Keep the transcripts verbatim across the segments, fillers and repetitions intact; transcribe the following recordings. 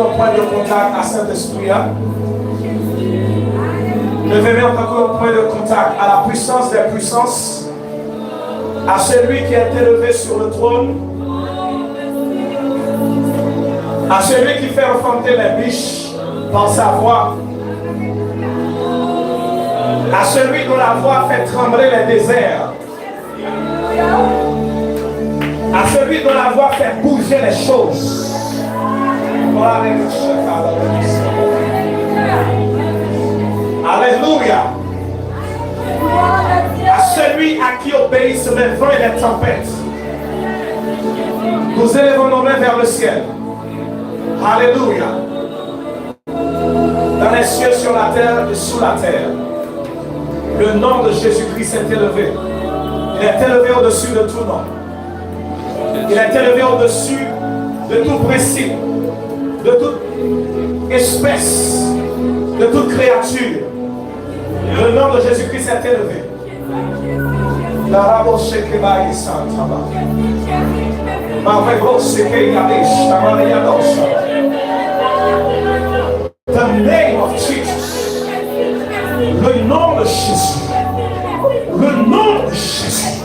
Pwen de kontak a Sentespri a. Leve men w tankou yon pwen de kontak à la puissance des puissances, à celui qui est élevé sur le trône, à celui qui fait enfanter les biches par sa voix, à celui dont la voix fait trembler les déserts, à celui dont la voix fait bouger les choses. Gloire à Dieu. Alléluia. À celui à qui obéissent les vents et les tempêtes. Nous élevons nos mains vers le ciel. Alléluia. Dans les cieux, sur la terre et sous la terre, le nom de Jésus-Christ est élevé. Il est élevé au-dessus de tout nom. Il est élevé au-dessus de tout principe, de toute espèce, de toute créature. Le nom de Jésus-Christ est élevé. Larabo shekeba isantaba. Mavego seke yadesh, tamariadosa. The name of Jesus. Le nom de Jésus. Le nom de Jésus.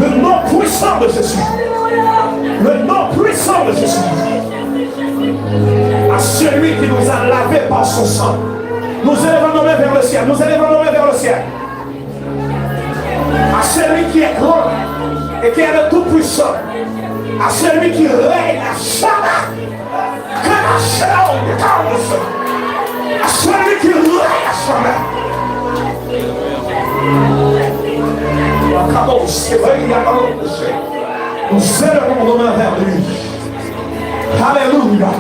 Le nom puissant de Jésus. Le nom puissant de Jésus. À celui qui nous a lavés par son sang. Nous élevons nos mains vers le ciel. Nous élevons nos mains vers le ciel. À celui qui est grand et qui est le Tout-Puissant, à celui qui règne à jamais, que la chair de Dieu, à celui qui règne à jamais. Nous élevons nos mains vers lui. Alelouya.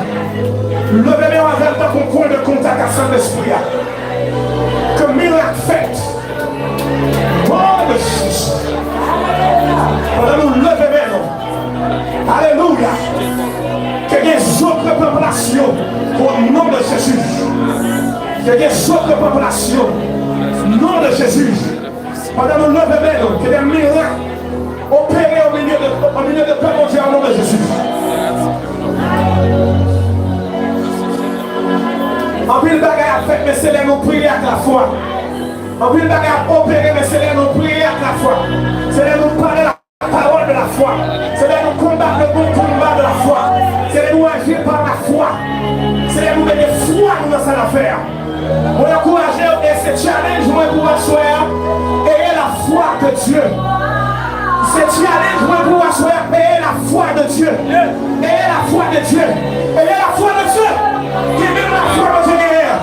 Leve men w avè l tankou pwen de kontak a Sentespri a. Ke mirak fèt. Glwa a Jezi. Pandan nou leve men nou. Alelouya. Ke gen zo k repran plas yo. O non de Jezi. Ke gen zo k repran plas yo. Non de Jezi. Pandan nou leve men nou, ke de mirak opere o milye de, o milye de pèp Bondye a, o non de Jezi. Anpil bagay ap fèt, men se lè nou priye ak lafwa. Anpil bagay ap opere, men se lè nou priye ak lafwa. Se lè nou pale la parole de la foi. Se lè nou konbat le bon combat de la foi. Se lè nou aji pa lafwa. Se lè nou mete fwa nou nan sa n ap fè a. Mwen ankouraje w, e se challenge mwen pou aswè a, ayez la foi de Dieu. Se challenge mwen pou aswè a, ayez la foi de Dieu. Ayez la foi de Dieu. Ayez la foi de Dieu. Gen menm lafwa Bondye genyen an.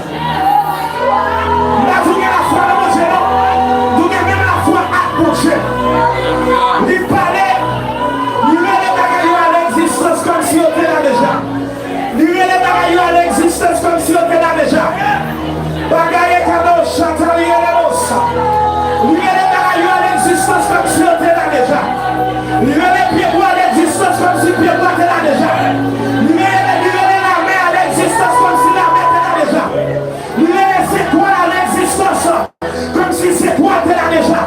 M pa di w gen lafwa nan Bondye non. Di w gen menm lafwa ak Bondye. Li pale, li rele bagay yo a legzistans kòmsi yo te la deja. Li rele bagay yo a legzistans kòmsi yo te la deja. Bagay e kado chata li rele bosa. Li rele bagay yo a legzistans kòmsi yo te la deja. Li rele pyebwa a legzistans kòmsi pyebwa te la deja. Li rele, li rele lamè a legzistans kòmsi lamè te la deja. Li rele zetwal a legzistans kòmsi zetwal te la deja.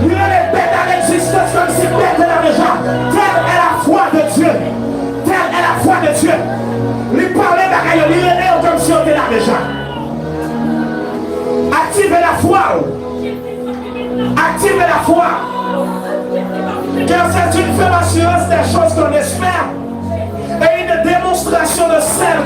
Li rele bèt a legzistans kòmsi bèt te la deja. Telle est la foi de Dieu. Telle est la foi de Dieu. Li pale bagay yo, li rele yo kòmsi yo te la deja. Aktive lafwa w. Active la foi, car c'est une ferme assurance des choses qu'on espère et une démonstration de celles